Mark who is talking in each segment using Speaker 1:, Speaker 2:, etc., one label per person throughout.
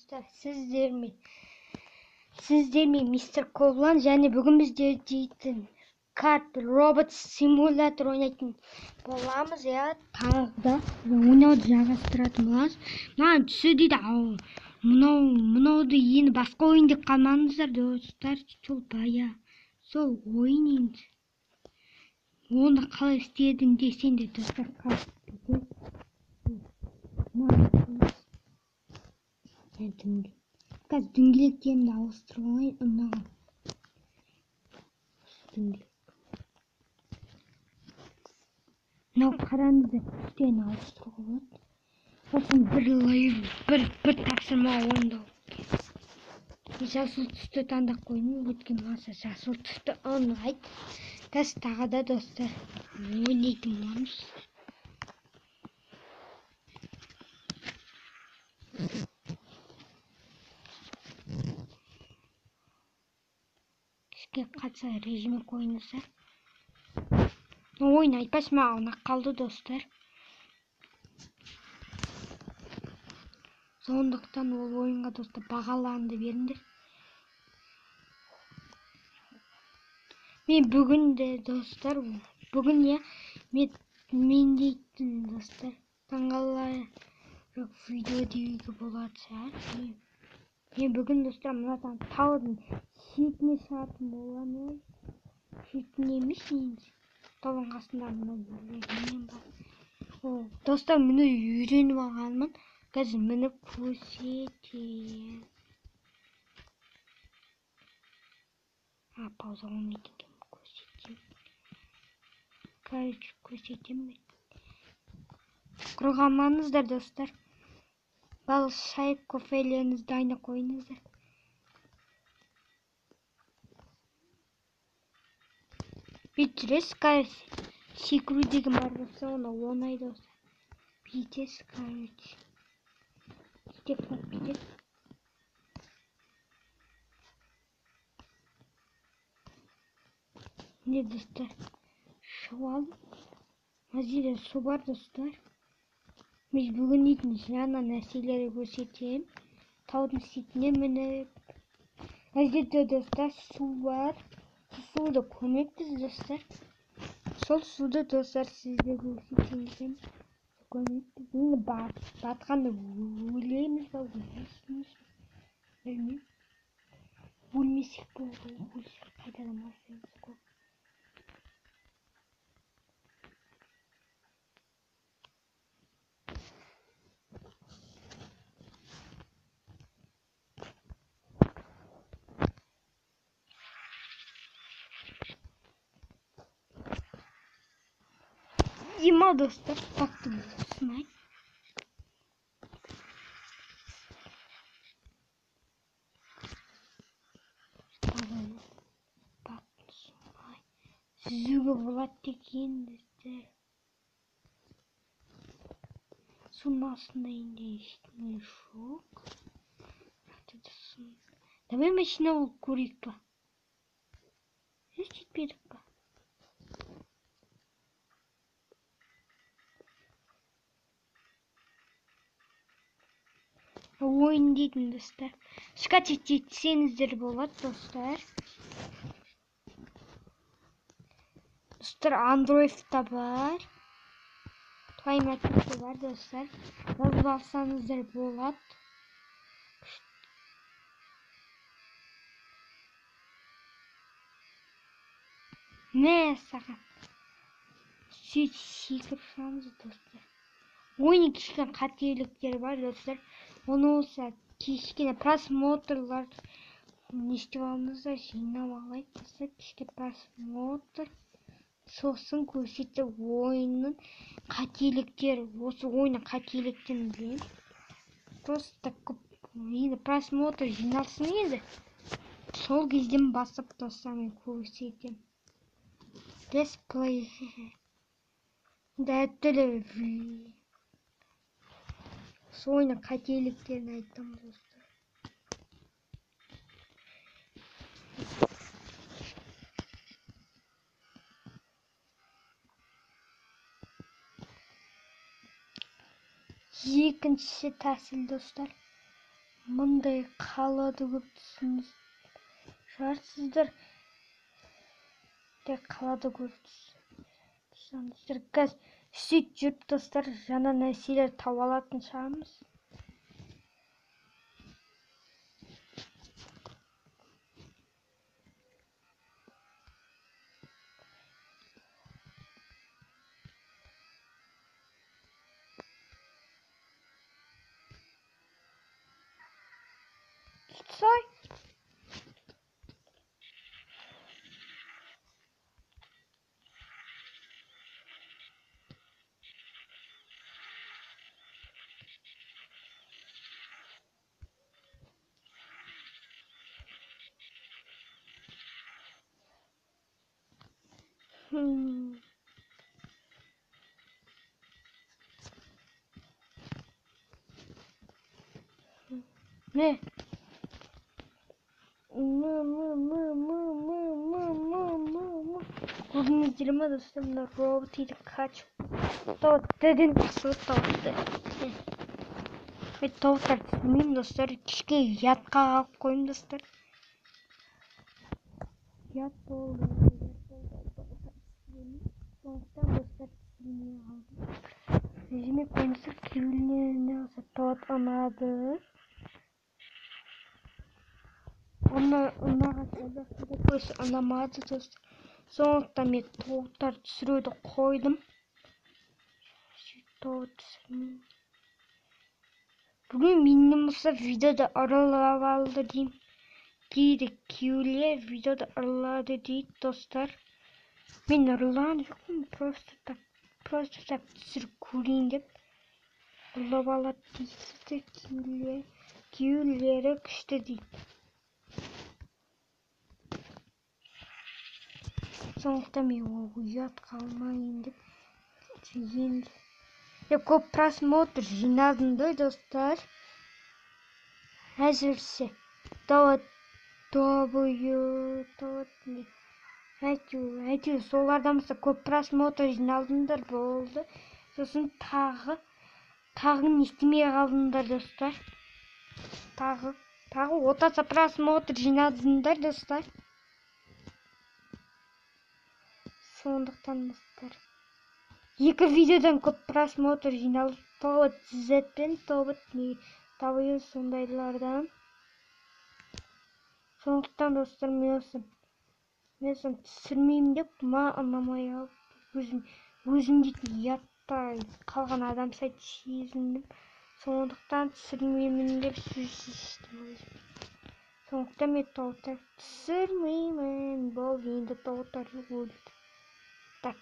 Speaker 1: Достар, сіздермен мистер Коблан және бүгін бізде дейтін карт робот симулятор ойнайтын боламыз, иә, тағы да ойнауды жалғастыратын боламыз. Маған түсі дейді, ау, мынауды енді басқа ойын деп қалмаңыздар, достар, сол бая, сол ойын енді. Оны қалай істедің десең де, достар, қалай қазір дөңгелектерімді ауыстырып алайын, ұнаған. Дөңгелек. Мынау қараңыздар, түстерін ауыстыруға болады. Сосын бір тапсырма орындау. Жасыл түсті таңдап қойдым, өйткені маған жасыл түсті ұнайды. Қазір тағы да, достар, ойнайтын боламыз. Қатса режимі қойыңыздар. Ойын айтпашы, маған ұнап қалды, достар. Сондықтан ол ойынға, достар, бағаларыңды беріңдер. Мен бүгін де, достар, бүгін я, мен дейтін, достар, таңғаларлық видео деуге болады шығар. Мен бүгін, достар, мына таудың шетіне шығатын боламын. Шетіне емес енді. Таудың қасында мына жерлерінен бар. О, достар, міне үйреніп алғанмын. Қазір мініп көрсетемін. А, пауза болмайды екен, көрсетемін. Короче, көрсетемін. Құрғамаңыздар, достар. Бал, шай, кофелеріңізді дайындап қойыңыздар. Бүйтіп жүресіз, короче, секіру деген бар болса, оны оңай достар. Бүйтесіз, короче. Бүйтіп қойып кетеді. Міне, достар, шығып алдым. Мына жерде су бар, достар. Мен бүгін дейтін жаңа нәрселерді көрсетемін. Таудың шетіне мініп. Мына жерде, достар, су бар. Суды көрмеппіз, достар. Сол суды, достар, сіздерге көрсетейін десем, көрмеппіз. Енді батқанда өлеміз ба, өлмейміз ба, білмеймін. Өлмесек болды, өлсек қайтадан бастаймыз ғой. Дима, достар, бақтым осынай. Жүзуге болады екен, достар. Судың астында енді ештеңе жоқ. Давай машина болып көрейік па? Жетпедік па? Ойын дейтін, достар. Скачать етсеңіздер болады, достар. Достар, Android'да бар. Play-Market'te бар, достар. Жазып алсаңыздар болады. Мә саған. Сөйтіп секіріп шығамыз, достар. Ойынның кішкене қателіктері бар, достар. Оны болса кішкене просмотрлар не істеп алыңыздар, жинап алайық, достар. Кішкене просмотр. Сосын көрсетті ойынның қателіктері. Осы ойынның қателіктерін білемін. Просто көп енді просмотр жиналсын енді. Сол кезден бастап, достар, мен көрсетемін. Let's play. Әртүрлі осы ойынның қателіктерін айттым, достар. Екінші тәсіл, достар. Мындай қалады көп түсіңіз шығарсыздар. Тек қалады көп түсіңіздер. Қазір сөйтіп жүріп достар жаңа нәрселер тауып алатын шығармыз. Сай. Ne? Көрдіңіздер ме достар, мына робот дейді качу. Деден тауықты. Мен тауықтар түсірмеймін достар, кішкене ұятқа қалып қойдым достар. Ұят болды. Сондықтан достар түсірмей қалдым. Өзіме қойыңыздар, кейбіреулеріне осы тауық ұнады. Ұнаған көбісі ұнамады достар. Сондықтан мен тоғыттар түсіруді қойдым. Тоғыт түсірмеймін. Бүгін менен болса видеода ұрлап алды деймін. Дейді күйеулер видеода ұрлады дейді достар. Мен ұрлаған жоқпын, просто так түсіріп көрейін деп ұрлап алады дейсіздер. Күйеулері күшті дейді. Сондықтан мен ол ұят қалмайын деп енді көп просмотр жинадым да достар. Әзірше әйтеуір солардан болса көп просмотр жиналдыңдар болды. Сосын тағы не істемей қалдыңдар достар. Тағы отаса просмотр жинадыңдар достар. Сондықтан достар екі видеодан көп просмотр жиналып, тобот Z пен тобот W сондайлардан. Сондықтан достар мен осы түсірмеймін деп ұнамай алып өзім дейтін ұятта қалған адам сайт сезіндім. Сондықтан түсірмеймін деп сөз шештім өзім. Сондықтан мен тоғыттар түсірмеймін. Болды, енді тоғыттар өлді. Так.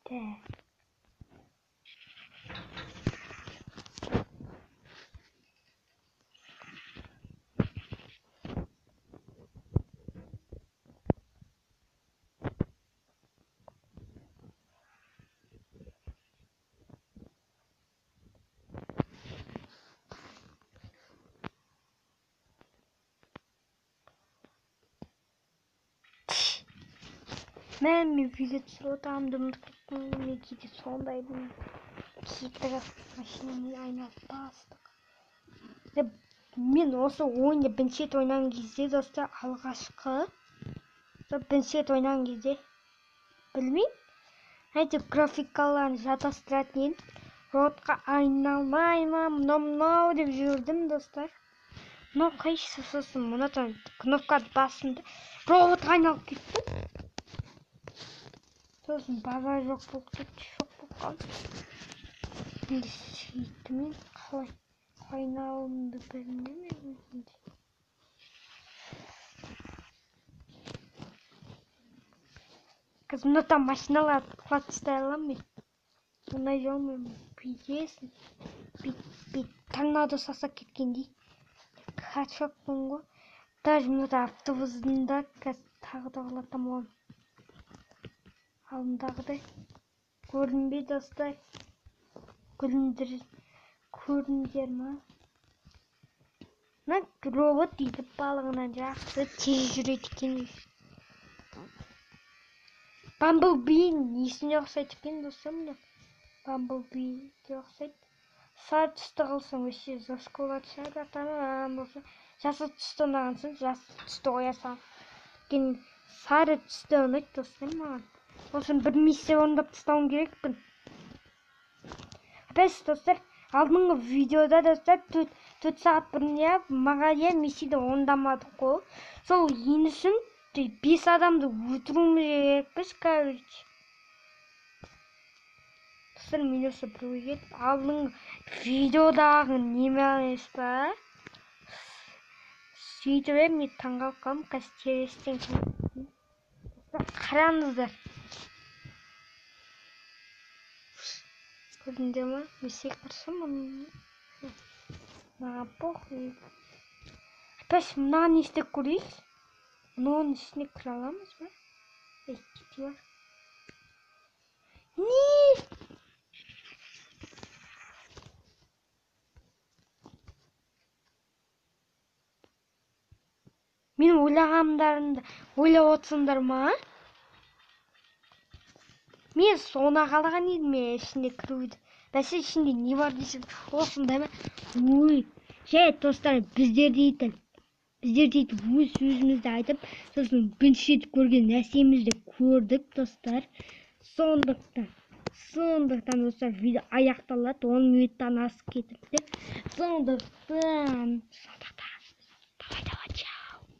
Speaker 1: Так. Мен видео түсіріп отырамын, ұмытып кеттім. Мен кейде сондаймын. Кейде машинамен айналып бастық. Мен осы ойынды бірінші рет ойнаған кезде достар, алғашқы бірінші рет ойнаған кезде білмеймін, әйтеуір графикаларын жатастыратын едім. Роботқа айналмай ма, мынау деп жүрдім достар. Мынау қайсысы, сосын мынадан кнопканы бастым да роботқа айналып кеттім. Сосын базар жоқ болып кетті, шок болып қалдым. Енді сөйтті мен қалай айналымды білмеймін өзім де. Қазір мына там машиналарды құлатып тастай аламын мен. Ондай жолмен бүйтесің, бүйтіп торнадо сасап кеткендей. Качокпын ғой. Даже мына автобустың да қазір тағы да құлатамын оны. Алдындағыдай көрінбей достар. Көрдіңдер ма? Мына робот дейді балығынан жақсы тез жүреді екен. Бамблби несіне ұқсайды екен достар мына? Бамблбиге ұқсайды. Сары түсті қылсаң вообще жестко болатын шығар, бірақ та маған болса жасыл түсті ұнаған соң жасыл түсті қоя саламын. Өйткені сары түсті ұнайды достар маған. Ол үшін бір миссия орындап тастауым керекпін. Опять достар, алдыңғы видеода достар 4 сағат бұрын иә, маған иә миссияды орындамадық қой. Сол енді үшін 5 адамды өлтіруіміз керекпіз, короче. Достар, мен осы біреуге кетіп, алдыңғы видеодағы неме емес па? Сөйтіп едім, мен таңғалып қалдым, қазір терезеден көрдім. Достар, қараңыздар. Көрдіңдер ма? Мен секірсем, маған похуй. Опять мынаны не істеп көрейік? Мынаның ішіне кіре аламыз ба? Ей, кете бар. Не? Мен ойлағандарымды ойлап отырсыңдар ма? Мен соны қалаған едім, мен ішіне кіруді. Бәсе ішінде не бар десем, осындай ма? Ой, жай достар, біздер дейтін. Біздер дейтін өз сөзімізді айтып, сосын бірінші рет көрген нәрсемізді көрдік, достар. Сондықтан достар, видео аяқталады, 10 минуттан асып кетіпті. Сондықтан, давай, давай, чао.